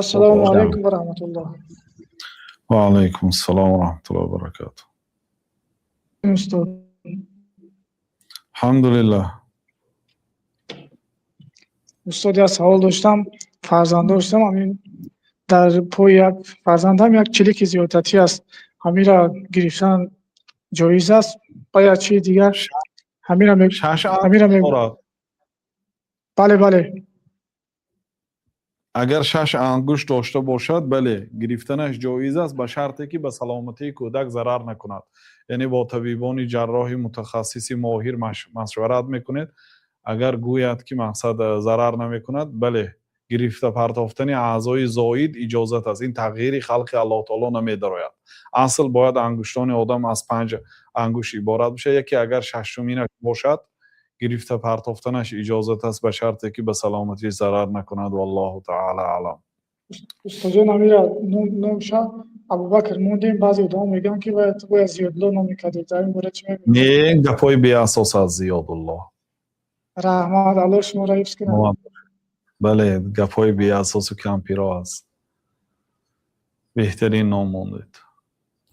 Ассалому алайкум ва раҳматуллоҳ. Ва алайкум ассалом ва раҳматуллоҳи ва баракатуҳ. Устод. Алҳамдулиллаҳ. Устод, як савол доштам. Фарзанд доштам, ҳамин дар пои як фарзандам як чилики зиёдатӣ аст. Ҳамира гирифтан ҷоиз аст? Ба як чизи дигар ҳамира Шаш ҳамира ангушт дорад? Бале, бале. Агар шаш ангушт дошта бошад, бале, гирифтанаш ҷоиз аст, ба шарте ки ба саломатии кӯдак зарар накунад. Яъне бо табибони ҷарроҳи мутахассиси моҳир машварат мекунед. Агар гӯяд, ки мақсад зарар намекунад, бале, гирифта партофтани аъзои зоид иҷозат аст. Ин тағйири халқи Аллоҳ таоло намедарояд. Асл бояд ангуштони одам аз панҷ ангушт иборат бошад. Яке агар шашуминаш бошад, гирифта партофтанаш иҷозат аст, ба шарте ки ба саломатӣ зарар накунад. Валлоҳу таала аълам. Устодҷон, ҳамира номша Абубакр мондем. Баъзе одамо мегӯянд, ки бояд Зиёдулло ном мекардед. Дар ин бора чӣ мегӯед? Не, гапҳои беасос аст Зиёдулло. Раҳмат, Аллоҳ шуморо ҳифз кунад. Бале, гапҳои беасосу кампиро аст. Беҳтарин ном мондед.